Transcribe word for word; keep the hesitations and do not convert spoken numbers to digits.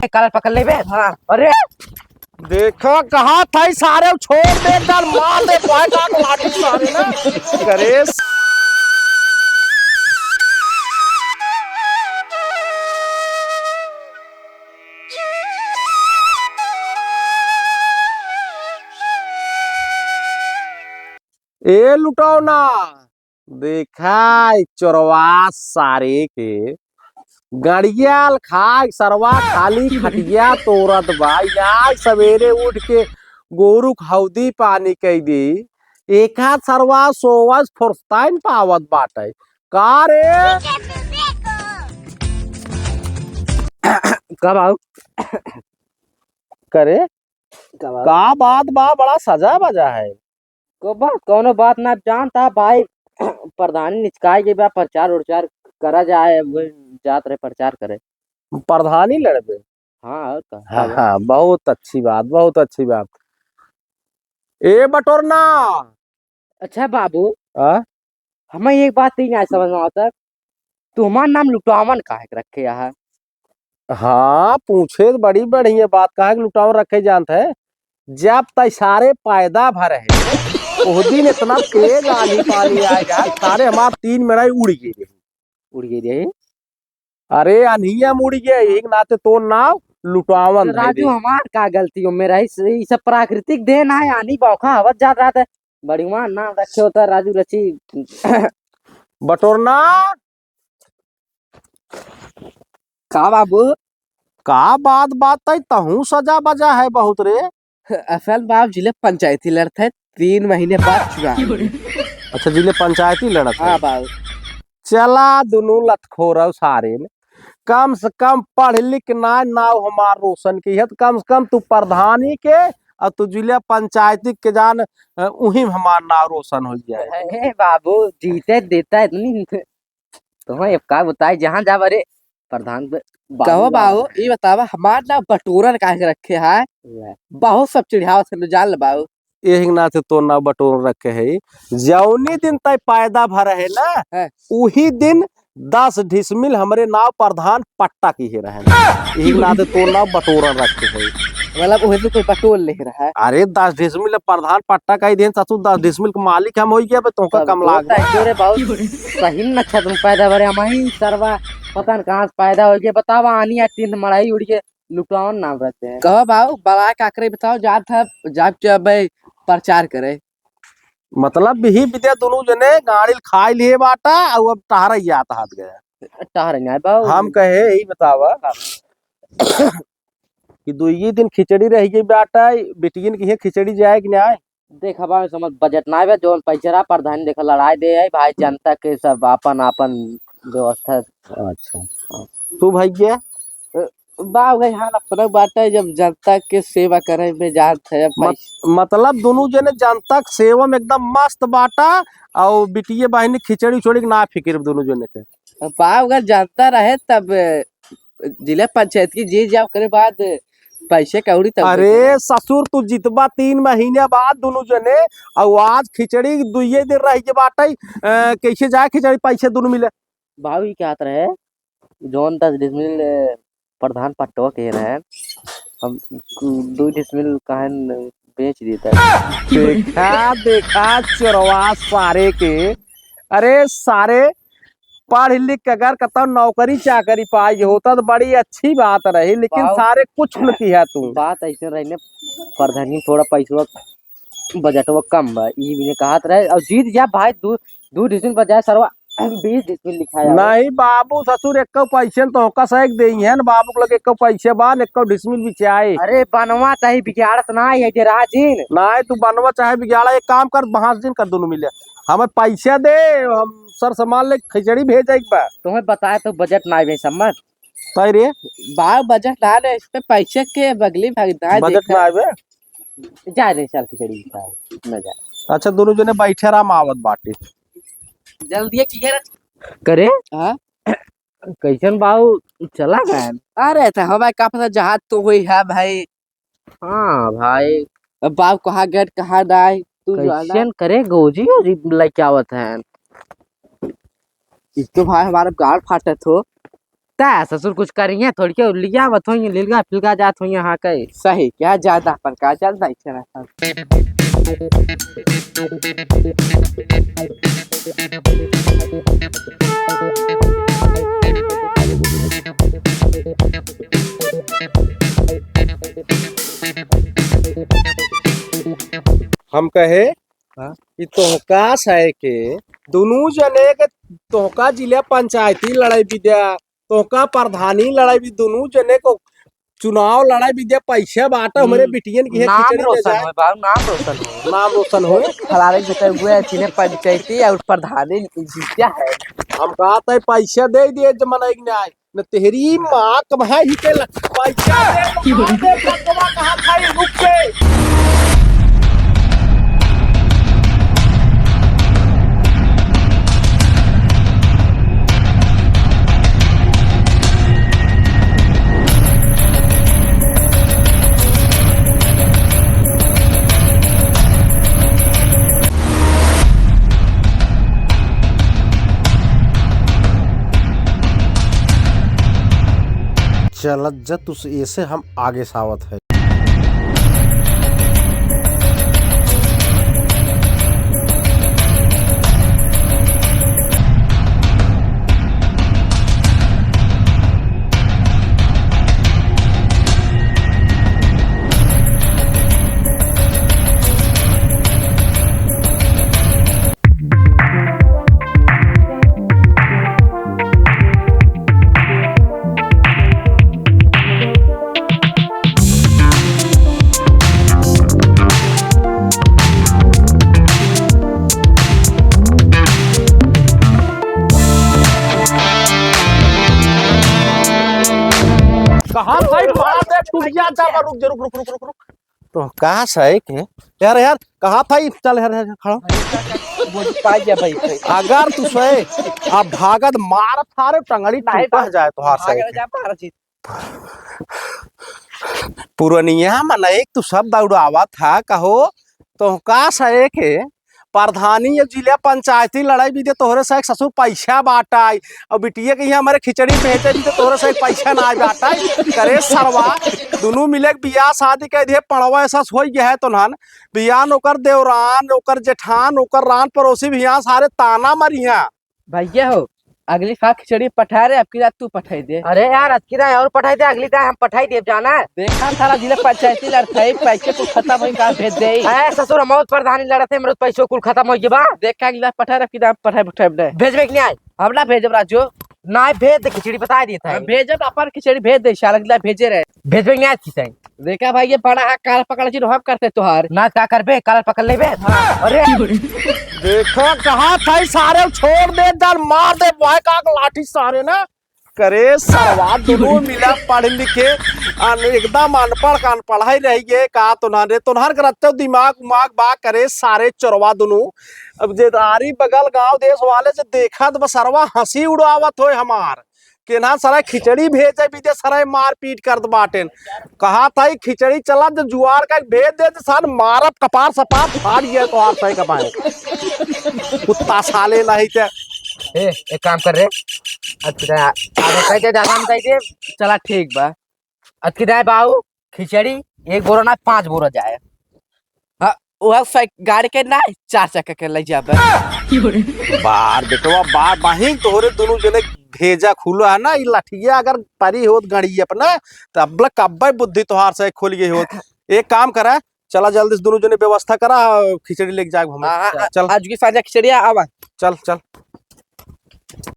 कलर पकड़ लेबे। हाँ। अरे, देखो, कहा था ई सारे, छोड़ दे, चल, मार दे, पाए काट लाठी सारे ना। करे। ए लुटौना, देखा, ई चोरवा सारे के गड़ियाल खाए, सरवा खाली खटिया तोरत बा। यार सवेरे उठ के गोरू के हौदी पानी कई दी, एका सरवा सोवस फुर्सताइन पावत बाटे। का रे? का बाऊ? करे? का बात? का बात बा? बड़ा सजा बजा है। को बात, कौनो बात ना जानता भाई। प्रधानी निचकाई गई बा, प्रचार उरचार करा जाए, वो जात रहे प्रचार करे। प्रधानी लड़बे? हाँ, और का? हाँ, हाँ, बहुत अच्छी बात, बहुत अच्छी बात। ए बटोरना। अच्छा बाबू, हाँ? हमें एक बात नहीं समझ में आवत है, तुम्हार नाम लुटावन काहे के रखे है? हाँ, पूछे तो बड़ी बढ़िया बात, काहे के लुटावन रखे जानत है? जब तै सारे पैदा भर है, ओह दिन इतना तेज आंधी पानी आए जाए, सारे हमार तीन मेरा उड़ गए रहे। उड़ गए रहे? अरे, आंधिया में उड़ गए, यही के नाते तोर नाव लुटावन तो है राजू, रे। हमार का गलती हो? मेरा इस, ई सब प्राकृतिक देन है, आंधी बौखा हवत जात रहत है। बढ़िया नाम रखे होता राजू रची। बटोरना। का बाबू? का बात, बात तई तहूँ सजा बजा है बहुत रे। असल बाबू, जिले पंचायती लड़त है, तीन महीने बाद चुनाव। अच्छा, जिले पंचायती लड़त है। हाँ बाबू। चला दुनू लतखोरव सारे ने, कम से कम पढ़ लिख ना नाव हमार रोशन की है, तो कम से कम तू प्रधानी के और तू जिले पंचायती के जान, अ, उही में हमार नाव रोशन हो जाए। अरे बाबू, जीते देता है इतनी, तुम्हें अब का बताए, जहाँ जाब, अरे प्रधान बे-, बाबू कहो बाबू। बाबू, ई बतावा, हमार नाव बटोरन काहे के रखे है? ले। बहुत सब चिढ़ावत है, जान ले बाबू। यही के नाते तोर नाव बटोरन रखे है। जौनी दिन तय पैदा भर है ना, हाँ। उही दिन दस डिसमिल हमरे नाव प्रधान पट्टा किहे रहे। यही के नाते तोर नाव बटोरन रखे है। मतलब, उहे दिन कोई बटोर ले रहा है। अरे, दस डिसमिल प्रधान पट्टा कही देन, ससुर, दस डिसमिल के मालिक हम होई गया, बे, तोहका तब कम तो लाग बा। तय तोरे बहुत सही नक्षत्र में पैदा भरे, हम ही सरवा पता न कहाँ से पैदा हो गए। बतावा, आनी आ तीन मड़ाई उड़ के लुटावन नाम रख दे। कहो बाबू, बड़ा काकरे बताओ, जात है, जाब के अबे प्रचार करे। मतलब, बिही बिद्या दुनू जने गाड़ी खाई लिए बाटा, और अब टहरा यात हाथ गया। टहरा नहीं बाबू। हम कहे, यही बतावा कि दुइये दिन खिचड़ी रह गई बाटा, बिटियन की है खिचड़ी जाए कि नहीं आए? देख, हमारे समझ बजट ना आवे, जौन पैसा रहा प्रधान देख लड़ाई दे है भाई, जनता के सब आपन आपन व्यवस्था। अच्छा, तू भैया? अ, बाबू भाई, हाल अपना बाटे, जब जनता के सेवा करे में जात है, अब मत-, पैसा मतलब, दुनू जने जनता के सेवा में एकदम मस्त बाटा, और बिटिये बहिनी खिचड़ी उचड़ी के ना फिक्र दुनू जने के। बाबू, अगर जनता रहे तब जिला पंचायत की जे जाओ करे बाद पैसे कौड़ी तब अरे देते। ससुर, तू जितबा तीन महीने बाद दुनू जने, और आज खिचड़ी दुइये दिन रह के बाटे, अ, कैसे जाए खिचड़ी, पैसे दुनू मिले? बाबू, ई कहत रहे, जौन दस डिसमिल, अ, प्रधान पट्टवा के रहे, हम दू डिसमिल कहन बेच देता। देखा, देखा, चोरवा सारे के। अरे सारे, पढ़ लिख के अगर कतौ नौकरी चाकरी पाई होता तो बड़ी अच्छी बात रही, लेकिन बाबू, सारे कुछ न किया तू। बात ऐसे रही ने, प्रधानी थोड़ा पैसवा बजटवा कम बा, ई भी कहत रहे। और जीत जा भाई, दू, दू डिसमिल बजाय सरवा बीस डिसमिल लिखाया हो। नहीं बाबू, ससुर, एक्को पैसे न तो होका सैक देई है न, बाबू के लगे एक्को पैसे बा न, एक्को डिसमिल बिचाए। अरे बनवा चाहे बिगाड़त ना है जे राजिन। नहीं, तू बनवा चाहे बिगाड़ा, एक काम कर, बहास दिन कर दोनों मिले, हमें पैसा दे, हम सर सामान ले खिचड़ी भेजे एक बार। तुम्हें बताए तो बजट ना आवे समझ। सही रे। बाबू, बजट ना ले, इस पे पैसे के बगली भाग ना बजट देखा। ना आवे। जा रे, चल खिचड़ी खा, ना जा। अच्छा, दोनों जने बैठे आराम आवत बाटे। जल्दी किया रे। करे? हाँ? कैसन बाबू चला गए? अरे, तो हमारे का पता, जहाज तो हुई है भाई। हाँ भाई। अब बाबू कहाँ गए, कहाँ ना आए, तू जो है ना। कैसन करे, गोजी गोजी लेके आवत है। एक तो भाई हमारा गाड़ फाटत हो। ता ससुर कुछ करिहे थोड़ी के, लिया बत होइए, लिलगा फिलगा जात होइए यहाँ के। सही क्या, ज्यादा अपन का चलता इच्छा रहता। हम कहे हाँ? कि तोहका सै के दुनू जने के, तोहका जिला पंचायती लड़ाई विद्या, तोहका प्रधानी लड़ाई भी, दुनू जने को चुनाव लड़ाई विद्या, पैसा बांटा, हमरे हम्म। बिटियन की है नाम खिचड़ी ले रोशन जाए। होए बाबू, नाम रोशन होए। नाम रोशन होए। फलाने के बेटा हुए जिला पंचायती और प्रधानी जीत्या है। हम कहत है पैसा दे दिए जमाना एक न्याय। न तेरी माँ कब है ही के ल-, पैसा दे, कहाँ दे, कहाँ खाई रुक के। चलत जत उस ऐसे हम आगे सावत है। कहाँ भाई, मार दे, टूट गया, जा, रुक, रुक, रुक, रुक, रुक। तो कहाँ से है के? यार, यार, कहाँ था ये? चल, यार, यार, खड़ा। वो पाई गया भाई, भाई। अगर तू सोए, अब भागत मार थारे टंगड़ी नहीं, टूटा भाग, जाए तोहार भाग से। जा, मार जी। पुरनिया मनई तू सब दौड़ावा था, कहो, तो का सहे के प्रधानी या जिला पंचायती लड़ाई भी दे, तोहरे से एक ससुर पैसा बांटाई, और बिटिया के यहाँ हमारे खिचड़ी भेजे भी दे, तोहरे से एक पैसा ना बांटाई। करे सरवा, दुनू मिले के बियाह शादी कह दिए, पड़वा ऐसा होई गया है तोन्हन, बियान ओकर देवरान, ओकर जेठान, ओकर रान पड़ोसी भी यहाँ सारे ताना मरिया। भैया हो, अगली साल खिचड़ी पठाए रहे, अबकी रात तू पठाई दे। अरे यार, अबकी रात और पठाई दे, अगली रात हम पठाई देब, जाना। देखा साला जिला पंचायती लड़त है, पैसे कुल खतम होई का भेज दे। ए ससुर, हम और प्रधानी लड़त है, हमरे पैसो कुल खतम होई बा। देखा अगली रात पठाए रहे, अबकी रात पठाई, पठाई दे। भेजबे कि नहीं? हम ना भेजब राजू। ना भेज दे, खिचड़ी पठाई देत है। हाँ, भेजब, अपन खिचड़ी भेज दे, साला अगली रात भेजे रहे। भेजबे कि नहीं आज की सही? देखा भाई, ये बड़ा है, काल पकड़ जी हम करते तोहार। ना का करबे, काल पकड़ लेबे। हाँ। अरे। देखो, कहा था सारे, छोड़ दे, जान मार दे, भाई का लाठी सारे ना। करे सरवा, दुनू मिला पढ़ लिखे, अन-, एकदम अनपढ़ का अनपढ़ाई रह गए, का तोन्हारे, तोन्हार के रत्ते दिमाग उमाग बा, करे सारे चोरवा दुनू। अब जे आरी बगल गांव देश वाले से देखत बा सरवा, हंसी उड़ावत होए हमार। केन्हा सारा खिचड़ी भेजे भी दे, सारा मारपीट करत बाटेन। कहा था ई खिचड़ी चला, जब जुआर का भेज दे, तो सार मारब कपार सपार फाड़ गया तो आप सही कपाए। कुत्ता साले नहीं ते। ए, एक काम कर रे। अच्छा, आगे कह दे, आराम कह दे। चला ठीक बा। अतकी दाए बाऊ, खिचड़ी एक बोरा ना, पाँच बोरा जाए। हाँ, वह साइक-, गाड़ी के ना, चार चक्का के ले जाबे। बार बेटवा, बार बाहिन तोहरे दुनू जने भेजा खुला है ना, ई लठिया अगर परी होत गाड़ी अपना, त अबला कब्बे बुद्धि तोहार से खोल गई होत। एक काम करा, चला जल्दी से दुनू जने व्यवस्था करा, खिचड़ी लेके जाए हम। हाँ, हाँ, चल। आज की सांझा खिचड़ी आवा। चल, चल।